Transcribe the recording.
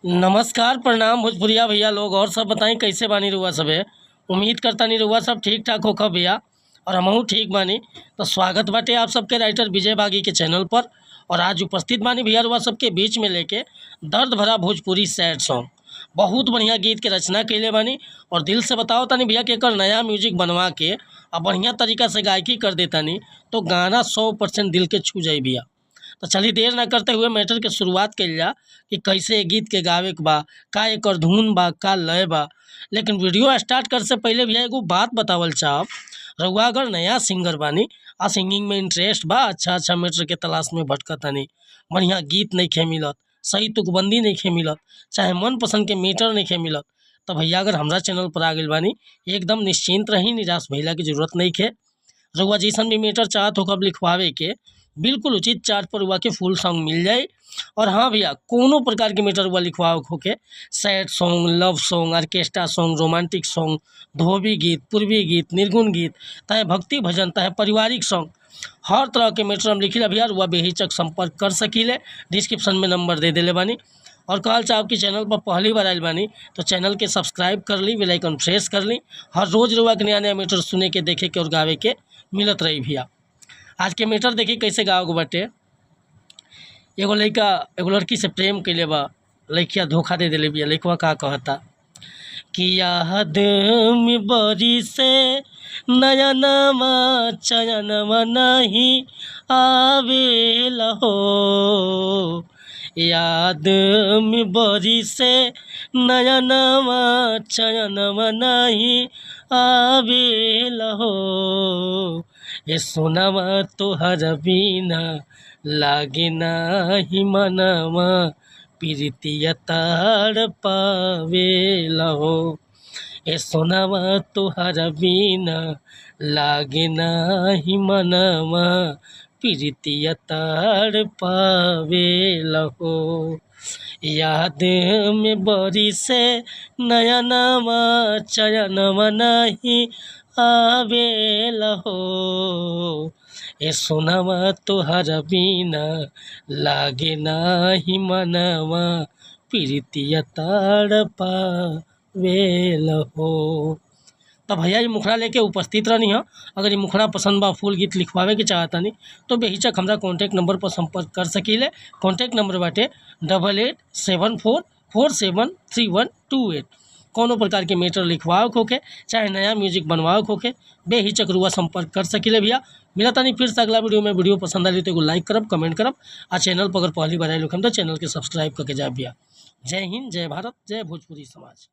नमस्कार, प्रणाम भोजपुरिया भैया लोग। और सब बताई कैसे बानी रउआ सभे। उम्मीद करतानी रउआ सब ठीक ठाक होखब भैया और हमहू ठीक बानी। तो स्वागत बाटे आप सबके राइटर विजय बागी के चैनल पर। और आज उपस्थित बानी भैया रउआ सबके बीच में लेके दर्द भरा भोजपुरी सैड सॉन्ग। बहुत बढ़िया गीत के रचना कइले बानी और दिल से बताओ तानी भैया कि एकर नया म्यूजिक बनवा के आ बढ़िया तरीका से गायकी कर देतानी तो गाना 100% दिल के छू जाई भैया। तो चलिए देर ना करते हुए मैटर के शुरुआत कइल जा कि कैसे ए गीत के गावे के बा, का एकर धुन बा, का लय बा। लेकिन वीडियो स्टार्ट करे से पहले भैया एगो बात बतावल चाहब। रउआ अगर नया सिंगर बानी आ सिंगिंग में इंटरेस्ट बा, अच्छा अच्छा मैटर के तलाश में भटकतानी, बढ़िया गीत नइखे मिलत, सही तुकबंदी नइखे मिलत, चाहे मनपसंद के मीटर नइखे मिलत, तो भैया अगर हमरा चैनल पर आ गइल बानी एकदम निश्चिंत रही, निराश भइला के जरूरत नइखे। रउआ जैसन भी मैटर चाहत होखब लिखवावे के, बिल्कुल उचित चार्ज पर रउआ के फुल सॉन्ग मिल जाई। और हाँ भैया, कोनो प्रकार के मैटर रउआ लिखवावे के होखे, sad song, love song, orchestra song, romantic song, धोबी गीत, पूर्वी गीत, निर्गुण गीत, चाहे भक्ति भजन, चाहे पारिवारिक सॉन्ग, हर तरह के मैटर हम लिखिला भैया। रउआ बेहिचक संपर्क कर सकीले, डिस्क्रिप्शन में नंबर दे देले बानी। और कहल चाहब कि चैनल पर पहली बार आइल बानी तो चैनल के सब्सक्राइब कर ली, बेल आइकन प्रेस कर ली। हर रोज़ रउआ के नया नया मैटर सुने के, देखे के और गावे के मिलत रही भैया। आज के मैटर देखी कैसे गावे के बाटे। एगो लइका एगो लड़की से प्रेम कइले बा, लइकिया धोखा दे देले बिया। लइकवा का कहता कि याद में बरी से नयनवा चयनवा नहीं आवेला हो, याद में बरी से नयनवा चयनवा नहीं आवेला हो, ए सोनवा तोहर बिना लागे नाही मनवा, प्रीतिया तार पावेला हो, ए सोनवा तोहर बिना लागे नाही मनवा, प्रीतिया तार पावेला हो, याद में बरी से नयनवा चयनवा नहीं आवेला हो, ए सोनवा तोहर बिना लागे नाही मनवा, प्रीतिया तार पावेला हो। तो भैया ये मुखड़ा लेके उपस्थित रहनी है। अगर ये मुखड़ा पसंद बा, फुल गीत लिखवावे के चाहतानी तो बेहिचक हमरा कॉन्टैक्ट नंबर पर संपर्क कर सकीले। कॉन्टैक्ट नंबर बाटे 8874473128। कोनो प्रकार के मैटर लिखवावे के होखे, चाहे नया म्यूजिक बनवावे के होखे, बेहिचक रुआ संपर्क कर सकीले भैया। मिला तानी फिर से अगला वीडियो में। वीडियो पसंद आई तो एगो लाइक करब, कमेंट करब आ चैनल पर अगर पहली बार आइल होखम तो चैनल के सब्सक्राइब करके जाब भैया। जय हिंद, जय भारत, जय भोजपुरी समाज।